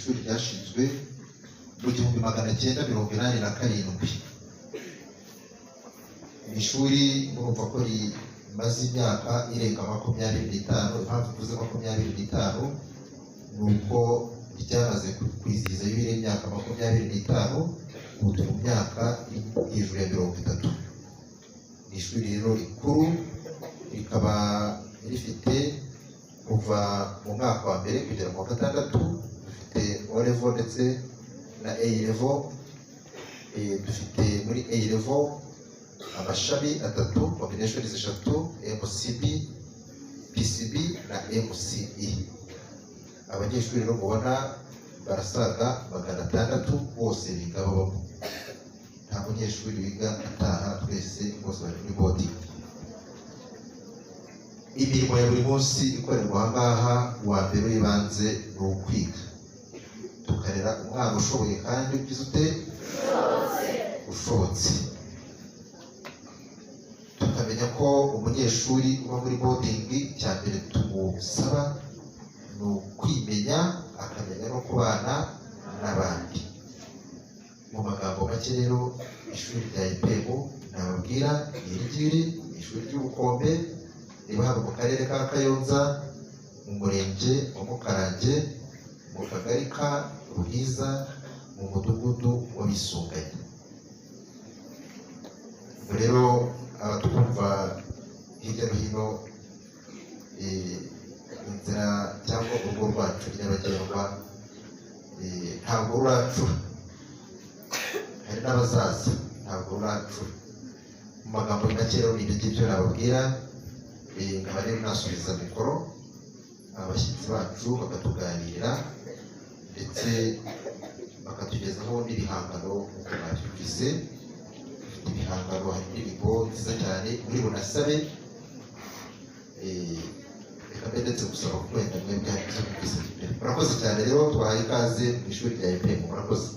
Ishuri ryashinzwe mu 1987. Ni ishuri murumva ko rimaze imyaka irenga 25. Impamvu mvuze 25 ni uko ryamaze kwizihiza yubile y'imyaka 25, ubu turi mu myaka hejuru ya 30. Ni ishuri rero rikuru, rikaba rifite kuva mu mwaka wa mbere kugera mu wa gatandatu. Dufite O level ndetse na A level. Dufite muri A level amashami atatu, combinations eshatu: MCB, PCB na MCE. Abanyeshuri rero mubona barasaga 600, bose biga babamo, nta munyeshuri wiga ataha, twese bose bari muri boarding. Imirimo ya buri munsi ikorerwa aha ngaha, uwa mbere w'ibanze ni ukwiga, tukarera umwana ushoboye kandi ugize ute? Ushobotse. Tukamenya ko umunyeshuri uba muri boarding, icya mbere tumusaba ni ukwimenya, akamenya no kubana n'abandi. Mu magambo make rero, ishuri rya EPM nababwira ni iri ngiri, ni ishuri ry'ubukombe riba hano mu karere ka Kayonza, mu murenge wa Mukarange, mu kagari ka Ruhiza, mu mudugudu wa Bisunganye. Ubwo rero abatwumva hirya no hino, inzira cyangwa urugo rwacu nyabagendwa ntabwo ruracura, hari n'abazaza, ntabwo ruracura. Mu magambo make rero ni ibyo ngibyo nababwira. Nkaba rero nasubiza mikoro abashyitsi bacu bakatuganirira ndetse bakatugezaho n'ibihangano. Nk'uko babyumvise, dufite ibihangano, hari indirimbo nziza cyane muri bunasabe. Reka mbe ndetse gusaba ko wenda mwebwe hari izo mwumvise imbere. Murakoze cyane rero, twahaye ikaze mu ishuri rya EPM. Murakoze.